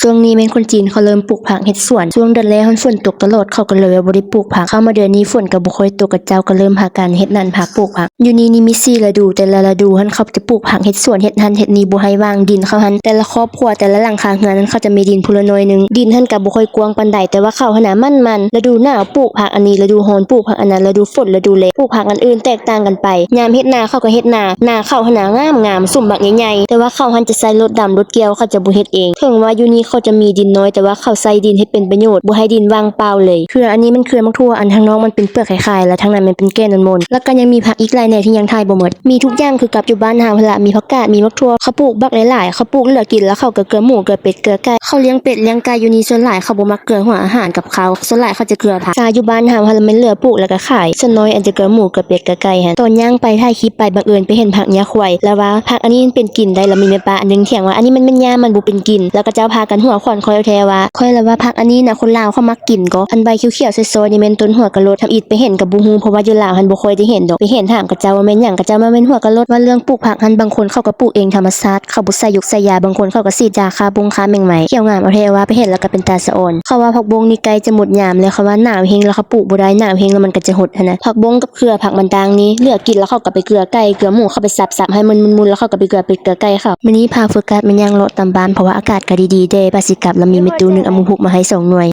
ຊ່ວງນີ້ແມ່ນຄົນຈີນເຂົາເລີ່ມປູກຜັກເຮັດສວນ. ຊ່ວງເດືອນແລກຫັ້ນຝົນຕົກຕະຫຼອດ ເຂົາກໍເລີຍວ່າບໍ່ໄດ້ປູກຜັກ. ເຂົ້າມາເດືອນນີ້ຝົນກໍບໍ່ຄ່ອຍຕົກ ເຂົາເຈົ້າກໍເລີ່ມພາກັນເຮັດນັ້ນພາກປູກຜັກ. ຢູ່ນີ້ນີ້ມີສີ່ລະດູ, ແຕ່ລະລະດູຫັ້ນເຂົາຈະປູກຜັກເຮັດສວນເຮັດຫັ້ນເຮັດນີ້ ບໍ່ໃຫ້ວ່າງດິນເຂົາຫັ້ນ. ແຕ່ລະຄອບຄົວ ແຕ່ລະຫຼັງຄາເຮືອນຫັ້ນ ເຂົາຈະມີດິນພຸ້ນລະໜ້ອຍໜຶ່ງ. ດີນຫັ້ນກໍບໍ່ຄ່ອຍກວ້າງປານໃດ, ແຕ່ວ່າເຂົາຫັ້ນນະໝັ້ນໆ ລະດູໜາວປູກຜັກອັນນີ້, ລະດູຮ້ອນປູກຜັກອັນນັ້ນ, ລະດູຝົນ ລະດູແລ້ງ ປູກຜັກອັນອື່ນແຕກຕ່າງກັນໄປ. ຍາມເຮັດນາເຂົາກໍເຮັດນາ, ນາເຂົາຫັ້ນນະງາມໆ ສຸມບັກໃຫຍ່ໆ, ແຕ່ວ່າເຂົາຫັ້ນຈະໃຊ້ລົດດຳລົດກ່ຽວ, ເຂົາຈະບໍ່ເຮັດເອງ. ເຖິງວ່າຢູ່ນີ້ເຂົາຈະມີດິນນ້ອຍ, ແຕ່ວ່າເຂົາໃຊ້ດິນໃຫ້ເປັນປະໂຫຍດ, ບໍ່ໃຫ້ດິນວ່າງເປົ່າເລີຍ. ເຄືອອັນນີ້ມັນເຄືອໝາກຖົ່ວ, ອັນທາງນອກມັນເປັນເປືອກຂາຍໆ ແລະ ທາງໃນມັນເປັນແກ່ນມົນໆ. ແລ້ວກໍຍັງມີຜັກອີກຫຼາຍແນວທີ່ຍັງຖ່າຍບໍ່ໝົດ. ມີທຸກຢ່າງຄືກັບຢູ່ບ້ານເຮົາຫັ້ນລະ, ມີຜັກກາດ ມີໝາກຖົ່ວ, ເຂົາປູກບັກຫຼາຍໆ, ເຂົາປູກເຫຼືອກິນ ແລ້ວເຂົາກໍເກືອໝູເກືອເປັດເກືອໄກ່. ເຂົາລ້ຽງເປັດລ້ຽງໄກ່ຢູ່ນີ້ ສ່ວນຫຼາຍເຂົາບໍ່ມັກເກືອຫົວອາຫານກັບເຂົາ, ສ່ວນຫຼາຍເຂົາຈະເກືອຜັກ. ຊາຢູ່ບ້ານເຮົາຫັ້ນລະແມ່ນເຫຼືອປູກແລ້ວກໍຂາຍ, ສ່ວນນ້ອຍອັນຈະເກືອໝູເກືອເປັດເກືອໄກ່ຫັ້ນ. ຕອນຍ່າງໄປຖ່າຍຄລິບໄປ ບັງເອີນໄປເຫັນຜັກຫຍ້າຄວາຍ ແລ້ວວ່າຜັກອັນນີ້ມັນເປັນກິນໄດ້, ແລ້ວມີແມ່ປ້າອັນໜຶ່ງຖຽງວ່າ ອັນນີ້ມັນແມ່ນຫຍ້າ ມັນບໍ່ເປັນກິນ, ແລ້ວເຂົາເຈົ້າພາກັນຫົວຂວັນຂ້ອຍແທ້ວ່າ. ຂ້ອຍລະວ່າຜັກອັນນີ້ນະ ຄົນລາວເຂົາມັກກິນກໍ, ອັນໃບຂຽວໆຊອຍໆນີ້ແມ່ນຕົ້ນຫົວກະໂຫຼດ. ທຳອິດໄປເຫັນກໍບໍ່ຮູ້ ເພາະວ່າຢູ່ລາວຫັ້ນບໍ່ຄ່ອຍໄດ້ເຫັນດອກ. ໄປເຫັນຖາມເຂົາເຈົ້າວ່າແມ່ນຫຍັງ, ເຂົາເຈົ້າວ່າແມ່ນຫົວກະໂຫຼດ. ວ່າເລື່ອງປູກຜັກຫັ້ນ ບາງຄົນເຂົາກໍປູກເອງທຳມະຊາດ, ເຂົາບໍ່ໃສ່ຢົກໃສ່ຢາ, ບາງຄົນເຂົາກໍສີດຢາຂ້າບົງຂ້າແມງໄມ້. ຂຽວງາມແທ້ໆ ວ່າໄປເເຫັນແລ້ວກໍເປັນຕາສະອອນ. ເຂົາວ່າຜັກບົ້ງນີ້ໃກ້ຈະໝົດຍາມແລ້ວ, ເຂົາວ່າໜາວແຮງແລ້ວເຂົາປູກບໍ່ໄດ້, ໜາວແຮງແລ້ວມັນກໍຈະຫົດຫັ້ນນະ. ຜັກບົ້ງກັບເກືອຜັກມັນຕ່າງນີ້, ເຫຼືອກິນແລ້ວເຂົາກໍໄປເກືອໄກ່ເກືອໝູ, ເຂົາໄປສັບໆໃຫ້ມັນມຸນໆ ແລ້ວເຂົາກໍໄປເກືອເປັດເກືອໄກ່ເຂົາ. ມື້ນີ້ພາໂຟກັສມາຍ່າງເລາະຕາມບ້ານ ເພາະວ່າອາກາດກໍດີໆແດ່, ວ່າຊິກັບລະມີແມ່ຕູ້ໜຶ່ງເອົາໝາກຮຸກມາໃຫ້ສອງໜ່ວຍ.